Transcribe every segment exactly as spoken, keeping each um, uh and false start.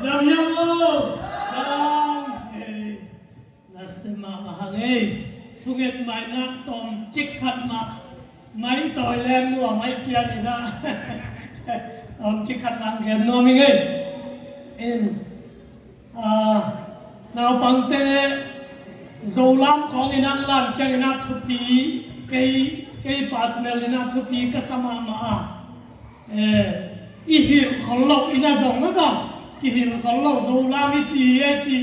Dang hiam lo? Dang. Hei. Nasem mahmah hang ei. Thunget mah in ah tawmcik khat mah. Mai tawi leng lua mai ciang in ah. Tawmcik khat mah gen nuam ing ei. In. Ah, naupangte Zolam khawng in ah lam ciang in ah thupi kei, kei personal in ah thupi ka sa mahmah a. Eh, i hilh khol lo in ah zong a ka, kihilh khol lo, Zolam i ci hi ei ci,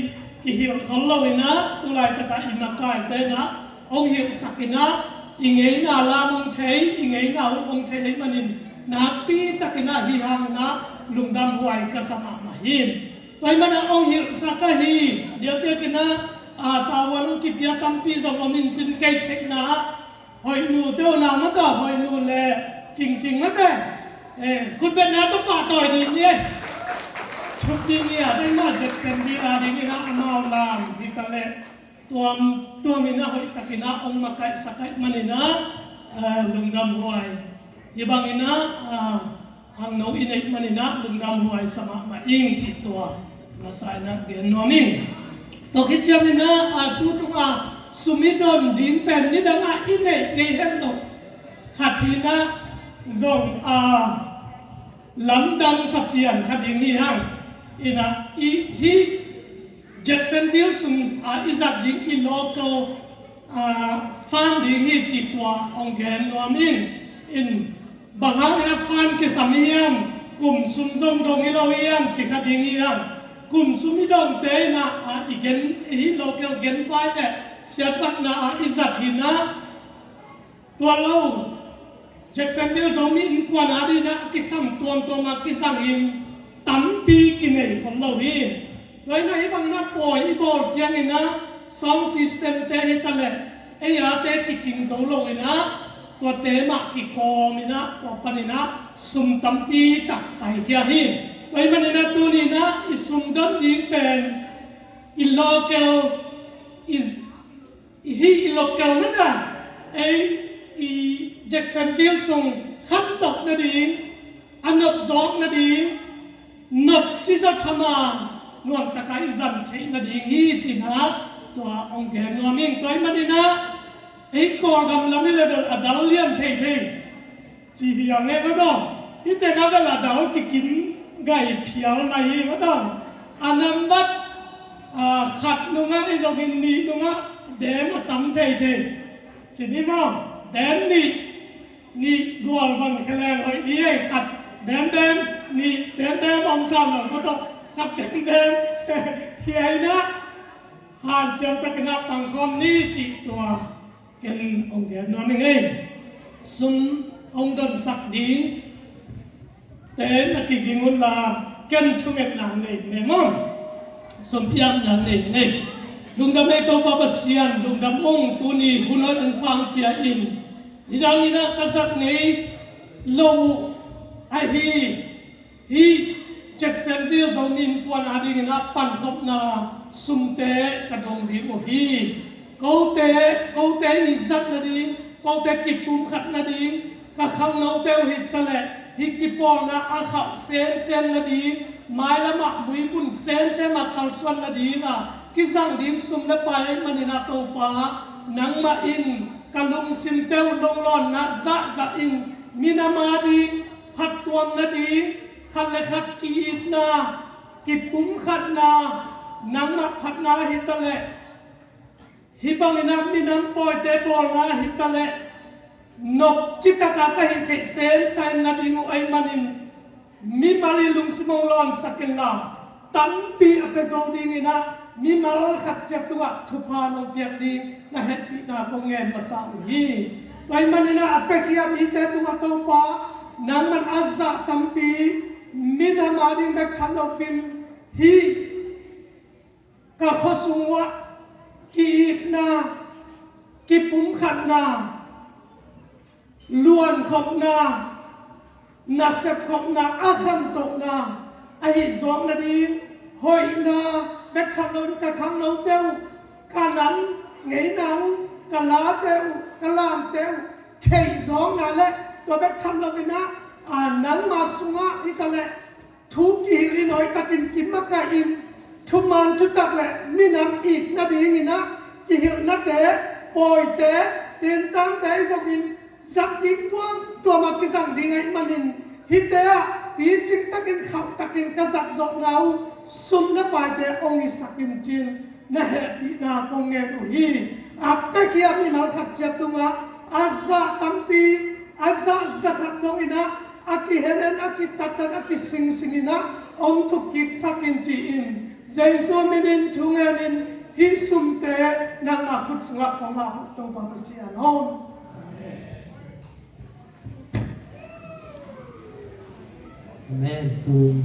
kihilh khol lo in ah, tu laitak ah i makaite in ah hong hilhsak in ah, i ngeina lam hong thei, i ngeina uh hong thei ahih manin, nakpi tak in ah hih hang in ah lungdam huai ka sa mahmah hi. Tua ahih manin ah hong hilhsak ahi, a diakdiak in ah, ah, tavuan hong kipia tampi zong om in cin kei theihna ah, Hoih nu te uh na mata, Hoih nu le Cingcing mate. Eh, khutbetna tawh pahtawi ding hi. Thupi ni a, dai mah Jackson ding a ding in ah amau lam hi ta leh. Tuam, tuam in ah hoih tak in ah hong makaihsak ahih manin ah, eh, lungdam huai. Hih bang in ah, ah, khangno i neih manin ah lungdam huai sa mahmah ing cih tua masa in ah gen nuam ing. Tua khit ciangin ah, a, tu tung a sum i don ding pen nidang a i neih ngei het loh khat hi in ah zong, a, lamdang sa pian khat ding hi hang. In ah i hih Jacksonville sung, a, i zat ding i local, a, fund ding hi cih tua hong gen nuam ing. In bang hang in ah fund kisam i hiam, kum sum zong dong hi lo i hiam, ci kha ding i hiam. Kum sum i dongte in ah, a, i gen, i hih local genvai le siatvatna, a, i zat hi in ah, tua lo, Jacksonville Zomi Innkuan a ding in ah a kisam tuamtuam a kisam in tampi kinei khol lo hi. Tua in ah hih bang in ah pawi i bawl ciangin ah sound system te hi ta leh, ei a te kicing zo lo in ah, tuate mah kikawm in ah, tua panin ah sum tampi tak paikhia hi. Tua ahih manin ah tuni in ah i sum don ding pen i local, i i hih i local na dan, ei i Jacksonville sung khantoh nading, a nopzawk nading, nopci zat hama nuamtak a i zang theih nading hi ci in ah tua hong gen nuam ing. Tua ahih manin ah ei Kawlgam lam i level a dal lian theithei. Ci hi a ngei va dong. Hih teng a bel a dal kikim gai phial mai hi va dong. A nambat, a, khat nungah i zongin nih nungah bem a tam thei thei. Ci ni maw, bem nih, nih gual bang khe leng hoih ding ei, khat bem bem, nih bem bem om sam lo va dong. Khat bem bem. Hi ai na, hanciam takin a pangkhawm ni cih tua. Ken hong gen nuam ing ei. Sum hong donsak ding te na kiging un la, ken thungetna nei nei maw. Sum piakna nei nei. Lungdam ei Topa Pasian, lungdam ung, tuni hun hoih hong pia in. Nidang in ah ka zat ngei lo uh ahi. Hih Jacksonville Zomi Innkuan a dingin a pankhopna sumte ka dong ding uh hi. Kote, kote i zat nading, kote kipumkhat nading, ka khangnote uh hi ta leh, hih kipawlna a khauh semsem nading, mailam ah muibun semsem a kalsuan nading a kizang ding sum le pai ahih manin a Topa, nangmah in ka lungsimte uh lunglawnna zahzah in, minam a ding phattuam nading, khat le khat ki-itna, kipumkhatna, nangmah phatna hi ta leh, hih bangin a minam pawite bawlna hi ta leh, nop citak a ka hih theih semsem nading uh ahih manin, mimal i lungsim hong lawnsak inla, tampi a pia zo dingin a, mimal khat ciat tungah thupha nong piak ding na hehpihna kong ngen masa uh hi. Tua ahih manin a, a piakhia mite tungah Topa, nangman a zah tampi, minam a ding bek tham loin, hih ka khuasung uah ki-itna, kipumkhatna, luankhopna, nasepkhopna, a khantohna, a hih zawk nading, hoihna, bek tham loin ka khangnote uh, ka nam ngeina uh, ka late uh, ka lamte uh, theih zawkna le, tua bek tham loin a, a, nangma sungah hi ta leh, thu kihilh in Hoihtakin kimakahin thuman thutak le minam it nadingin ah kihilhnate, pawite, tintangte i zongin zat ding tuamtuam a kizang ding ahih manin hihte ah picing takin khauh takin ka zat zawhna uh sum le paite hong hisak in ci-in na hehpihna kong ngen uh hi. A pek hi a mimal khat ciat tungah a zah tampi, a zah zakhat dongin ah a kihenen, a kitattan, a kisingsingin ah hong thukkiksak in ci-in Jesu minin thu ngenin hih sumte nangma khut sungah kong ngah uh Topa Pasian aw. Amen. Tu